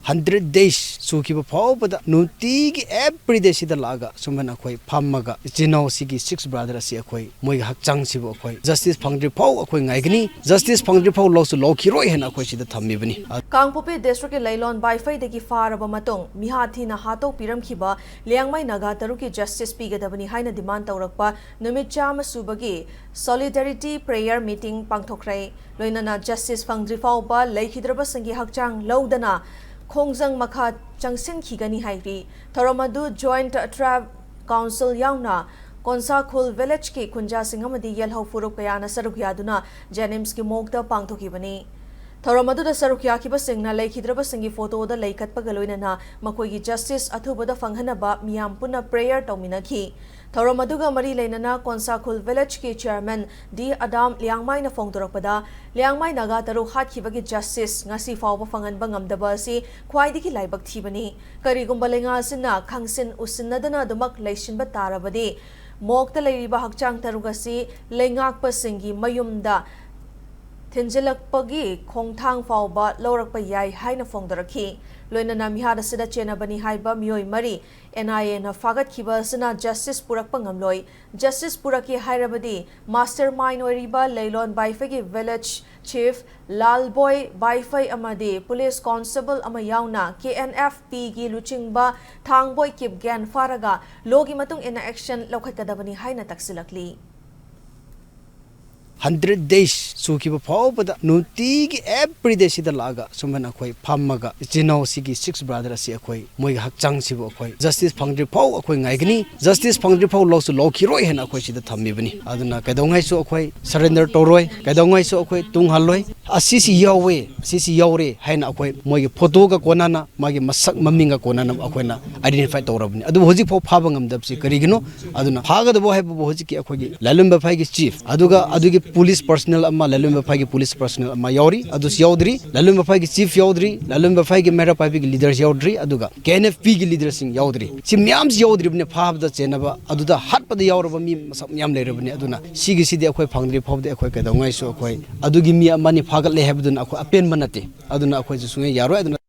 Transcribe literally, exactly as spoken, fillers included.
Hundred days ꯁꯨꯈꯤꯕ ꯐꯥꯎꯕꯗ ꯅꯨꯡꯇꯤꯒꯤ every ꯗꯦ ꯁꯤꯗ ꯂꯥꯛꯑꯒ ꯁꯨꯃꯥꯏꯅ ꯑꯩꯈꯣꯏ ꯐꯝꯃꯒ ꯏꯆꯤꯟ ꯏꯅꯥꯎꯁꯤꯒꯤ ꯁꯤꯛꯁ ꯕ꯭ꯔꯥꯗꯔ ꯑꯁꯤ ꯑꯩꯈꯣꯏ ꯃꯣꯏꯒꯤ ꯍꯛꯆꯥꯡꯁꯤꯕꯨ ꯑꯩꯈꯣꯏ ꯖꯁꯇꯤꯁ ꯐꯪꯗ꯭ꯔꯤ ꯐꯥꯎ ꯑꯩꯈꯣꯏ ꯉꯥꯏꯒꯅꯤ꯫ ꯖꯁꯇꯤꯁ ꯐꯪꯗ꯭ꯔꯤ ꯐꯥꯎ ꯂꯧꯁꯨ ꯂꯧꯈꯤꯔꯣꯏ ꯍꯥꯏꯅ ꯑꯩꯈꯣꯏ ꯁꯤꯗ ꯊꯝꯃꯤꯕꯅꯤ꯫ ꯀꯥꯡꯄꯣꯛꯄꯤ ꯗꯤꯁꯇ꯭ꯔꯤꯛꯀꯤ ꯂꯩꯂꯣꯟ ꯕꯥꯏꯐꯩꯗꯒꯤ ꯐꯥꯔꯕ ꯃꯇꯨꯡ ꯃꯤꯍꯥꯠ ꯊꯤꯅ ꯍꯥꯠꯇꯣꯛꯄꯤꯔꯝꯈꯤꯕ ꯂꯤꯌꯥꯡꯃꯩ ꯅꯥꯒꯥ ꯇꯔꯨꯛꯀꯤ ꯖꯁꯇꯤꯁ ꯄꯤꯒꯗꯕꯅꯤ ꯍꯥꯏꯅ ꯗꯤꯃꯥꯟ ꯇꯧꯔꯛꯄ ꯅꯨꯃꯤꯠ ꯆꯥꯝꯃ ꯁꯨꯕꯒꯤ ꯁꯣꯂꯤꯗꯥꯔꯤꯇꯤ ꯄ꯭ꯔꯦꯌꯔ ꯃꯤꯇꯤꯡ ꯄꯥꯡꯊꯣꯛꯈ꯭ꯔꯦ꯫ ꯂꯣꯏꯅꯅ ꯖꯁꯇꯤꯁ ꯐꯪꯗ꯭ꯔꯤ ꯐꯥꯎꯕ ꯂꯩꯈꯤꯗ꯭ꯔꯕꯁꯤꯡꯒꯤ ꯍꯛꯆꯥꯡ ꯂꯧꯗꯅ ꯈꯣꯡꯖꯪ ꯃꯈꯥ ꯆꯪꯁꯤꯟꯈꯤꯒꯅꯤ ꯍꯥꯏꯔꯤ꯫ ꯊꯧꯔꯝ ꯑꯗꯨ ꯖꯣꯏꯟꯠ ꯇ꯭ꯔꯥꯏꯕ ꯀꯥꯎꯟꯁꯤꯜ ꯌꯥꯎꯅ ꯀꯣꯟꯁꯥꯈꯨꯜ ꯚꯤꯂꯦꯖꯀꯤ ꯈꯨꯟꯖꯥꯁꯤꯡ ꯑꯃꯗꯤ ꯌꯦꯜꯍꯧ ꯐꯨꯔꯨꯞ ꯀꯌꯥꯅ ꯁꯔꯨꯛ ꯌꯥꯗꯨꯅ ꯖꯦꯅꯤꯝꯁꯀꯤ ꯃꯣꯔꯒꯇ ꯄꯥꯡꯊꯣꯛꯈꯤꯕꯅꯤ꯫ ꯊꯧꯔꯝ ꯑꯗꯨꯗ ꯁꯔꯨꯛ ꯌꯥꯈꯤꯕꯁꯤꯡꯅ ꯂꯩꯈꯤꯗ꯭ꯔꯕꯁꯤꯡꯒꯤ ꯐꯣꯇꯣꯗ ꯂꯩꯈꯠꯄꯒ ꯂꯣꯏꯅꯅ ꯃꯈꯣꯏꯒꯤ ꯖꯁꯇꯤꯁ ꯑꯊꯨꯕꯗ ꯐꯪꯍꯟꯅꯕ ꯃꯤꯌꯥꯝ ꯄꯨꯟꯅ ꯄ꯭ꯔꯦꯌꯔ ꯇꯧꯃꯤꯟꯅꯈꯤ꯫ ꯊꯧꯔꯝ ꯑꯗꯨꯒ ꯃꯔꯤ ꯂꯩꯅꯅ ꯀꯣꯟꯁꯥꯈꯨꯜ ꯚꯤꯂꯦꯖꯀꯤ ꯆꯤꯌꯔꯃꯦꯟ ꯗꯤ ꯑꯗꯥꯝ ꯂꯤꯌꯥꯡꯃꯥꯏꯅ ꯐꯣꯡꯗꯣꯔꯛꯄꯗ, ꯂꯤꯌꯥꯡꯃꯥꯏ ꯅꯥꯒꯥ ꯇꯔꯨꯛ ꯍꯥꯠꯈꯤꯕꯒꯤ ꯖꯁꯇꯤꯁ ꯉꯁꯤ ꯐꯥꯎꯕ ꯐꯪꯍꯟꯕ ꯉꯝꯗꯕ ꯑꯁꯤ ꯈ꯭ꯋꯥꯏꯗꯒꯤ ꯂꯥꯏꯕꯛ ꯊꯤꯕꯅꯤ꯫ ꯀꯔꯤꯒꯨꯝꯕ ꯂꯩꯉꯥꯛ ꯑꯁꯤꯅ ꯈꯪꯁꯤꯟ ꯎꯁꯤꯟꯅꯗꯅ ꯑꯗꯨꯃꯛ ꯂꯩꯁꯤꯟꯕ ꯇꯥꯔꯕꯗꯤ, ꯃꯣꯔꯒꯇ ꯂꯩꯔꯤꯕ ꯍꯛꯆꯥꯡ ꯇꯔꯨꯛ ꯑꯁꯤ ꯂꯩꯉꯥꯛꯄꯁꯤꯡꯒꯤ ꯃꯌꯨꯝꯗ ꯊꯤꯟꯖꯤꯜꯂꯛꯄꯒꯤ ꯈꯣꯡꯊꯥꯡ ꯐꯥꯎꯕ ꯂꯧꯔꯛꯄ ꯌꯥꯏ ꯍꯥꯏꯅ ꯐꯣꯡꯗꯣꯔꯛꯈꯤ꯫ ꯂꯣꯏꯅꯅ ꯃꯤꯍꯥꯠ ꯑꯁꯤꯗ ꯆꯦꯟꯅꯕꯅꯤ ꯍꯥꯏꯕ ꯃꯤꯑꯣꯏ ꯃꯔꯤ ꯑꯦꯟ ꯑꯥꯏ ꯑꯦꯅ ꯐꯥꯒꯠꯈꯤꯕ ꯑꯁꯤꯅ ꯖꯁꯇꯤꯁ ꯄꯨꯔꯛꯄ ꯉꯝꯂꯣꯏ꯫ ꯖꯁꯇꯤꯁ ꯄꯨꯔꯛꯀꯦ ꯍꯥꯏꯔꯕꯗꯤ ꯃꯥꯁꯇꯔ ꯃꯥꯏꯟ ꯑꯣꯏꯔꯤꯕ ꯂꯩꯂꯣꯟ ꯕꯥꯏꯐꯩꯒꯤ ꯚꯤꯂꯦꯖ ꯆꯤꯐ ꯂꯥꯜꯕꯣꯏ ꯕꯥꯏꯐꯩ ꯑꯃꯗꯤ ꯄꯨꯂꯤꯁ ꯀꯣꯟꯁꯇꯦꯕꯜ ꯑꯃ ꯌꯥꯎꯅ ꯀꯦ ꯑꯦꯟ ꯑꯦꯐ ꯄꯤꯒꯤ ꯂꯨꯆꯤꯡꯕ ꯊꯥꯡꯕꯣꯏ ꯀꯤꯞꯒꯦꯟ ꯐꯥꯔꯒ ꯂꯣꯒꯤ ꯃꯇꯨꯡ ꯏꯟꯅ ꯑꯦꯛꯁꯟ ꯂꯧꯈꯠꯀꯗꯕꯅꯤ ꯍꯥꯏꯅ ꯇꯛꯁꯤꯜꯂꯛꯂꯤ꯫ ꯍꯟꯗ꯭ꯔꯦꯠ ꯗꯦꯖ ꯁꯨꯈꯤꯕ ꯐꯥꯎꯕꯗ ꯅꯨꯡꯇꯤꯒꯤ ꯑꯦꯚ꯭ꯔꯤ ꯗꯦ ꯁꯤꯗ ꯂꯥꯛꯑꯒ ꯁꯨꯃꯥꯏꯅ ꯑꯩꯈꯣꯏ ꯐꯝꯃꯒ ꯏꯆꯤꯟ ꯏꯅꯥꯎꯁꯤꯒꯤ ꯁꯤꯛꯁ ꯕ꯭ꯔꯥꯗꯔ ꯑꯁꯤ ꯑꯩꯈꯣꯏ ꯃꯣꯏꯒꯤ ꯍꯛꯆꯥꯡꯁꯤꯕꯨ ꯑꯩꯈꯣꯏ ꯖꯁꯇꯤꯁ ꯐꯪꯗ꯭ꯔꯤ ꯐꯥꯎ ꯑꯩꯈꯣꯏ ꯉꯥꯏꯒꯅꯤ꯫ ꯖꯁꯇꯤꯁ ꯐꯪꯗ꯭ꯔꯤ ꯐꯥꯎ ꯂꯧꯁꯨ ꯂꯧꯈꯤꯔꯣꯏ ꯍꯥꯏꯅ ꯑꯩꯈꯣꯏ ꯁꯤꯗ ꯊꯝꯃꯤꯕꯅꯤ꯫ ꯑꯗꯨꯅ ꯀꯩꯗꯧꯉꯩꯁꯨ ꯑꯩꯈꯣꯏ ꯁꯔꯦꯟꯗꯔ ꯇꯧꯔꯣꯏ, ꯀꯩꯗꯧꯉꯩꯁꯨ ꯑꯩꯈꯣꯏ ꯇꯨꯡ ꯍꯜꯂꯣꯏ꯫ ꯑꯁꯤꯁꯤ ꯌꯥꯎꯋꯦ, ꯑꯁꯤꯁꯤ ꯌꯥꯎꯔꯦ ꯍꯥꯏꯅ ꯑꯩꯈꯣꯏ ꯃꯣꯏꯒꯤ ꯐꯣꯇꯣꯒ ꯀꯣꯟꯅꯅ, ꯃꯥꯒꯤ ꯃꯁꯛ ꯃꯃꯤꯡꯒ ꯀꯣꯟꯅꯅ ꯑꯩꯈꯣꯏꯅ ꯑꯥꯏꯗꯦꯟꯇꯤꯐꯥꯏ ꯇꯧꯔꯕꯅꯤ꯫ ꯑꯗꯨꯕꯨ ꯍꯧꯖꯤꯛꯐꯥꯎ ꯐꯥꯕ ꯉꯝꯗꯕꯁꯤ ꯀꯔꯤꯒꯤꯅꯣ? ꯑꯗꯨꯅ ꯐꯥꯒꯗꯕ ꯍꯥꯏꯕꯕꯨ ꯍꯧꯖꯤꯛꯀꯤ ꯑꯩꯈꯣꯏꯒꯤ ꯂꯥꯂꯣꯡ ꯕꯥꯏꯐꯩꯒꯤ ꯆꯤꯐ, ꯑꯗꯨꯒ ꯑꯗꯨꯒꯤ ꯄꯨꯂꯤꯁ ꯄꯔꯁꯅꯦꯜ ꯑꯃ, ꯂꯥꯂꯣꯡ ꯕꯥꯏꯐꯩꯒꯤ ꯄꯨꯂꯤꯁ ꯄꯔꯁꯅꯦꯜ ꯑꯃ ꯌꯥꯎꯔꯤ, ꯑꯗꯨꯁꯨ ꯌꯥꯎꯗ꯭ꯔꯤ꯫ ꯂꯥꯂꯣꯡ ꯕꯥꯏꯐꯩꯒꯤ ꯆꯤꯐ ꯌꯥꯎꯗ꯭ꯔꯤ, ꯂꯥꯂꯣꯡ ꯕꯥꯏꯐꯩꯒꯤ ꯃꯩꯔꯥ ꯄꯥꯏꯕꯤꯒꯤ ꯂꯤꯗꯔꯁ ꯌꯥꯎꯗ꯭ꯔꯤ, ꯑꯗꯨꯒ ꯀꯦ ꯑꯦꯟ ꯑꯦꯐ ꯄꯤꯒꯤ ꯂꯤꯗꯔꯁꯤꯡ ꯌꯥꯎꯗ꯭ꯔꯤ꯫ ꯁꯤ ꯃꯌꯥꯝꯁꯤ ꯌꯥꯎꯗ꯭ꯔꯤꯕꯅꯤ ꯐꯥꯕꯗ ꯆꯦꯟꯅꯕ, ꯑꯗꯨꯗ ꯍꯥꯠꯄꯗ ꯌꯥꯎꯔꯕ ꯃꯤ ꯃꯁꯛ ꯃꯌꯥꯝ ꯂꯩꯔꯕꯅꯤ꯫ ꯑꯗꯨꯅ ꯁꯤꯒꯤꯁꯤꯗꯤ ꯑꯩꯈꯣꯏ ꯐꯪꯗ꯭ꯔꯤ ꯐꯥꯎꯕꯗꯤ ꯑꯩꯈꯣꯏ ꯀꯩꯗꯧꯉꯩꯁꯨ ꯑꯩꯈꯣꯏ ꯑꯗꯨꯒꯤ ꯃꯤ ꯑꯃꯅꯤ ꯐꯥꯒꯠꯂꯦ ꯍꯥꯏꯕꯗꯨꯅ ꯑꯩꯈꯣꯏ ꯑꯄꯦꯟꯕ ꯅꯠꯇꯦ꯫ ꯑꯗꯨꯅ ꯑꯩꯈꯣꯏꯁꯨ ꯁꯨꯡꯌꯥ ꯌꯥꯔꯣꯏ꯫ ꯑꯗꯨꯅ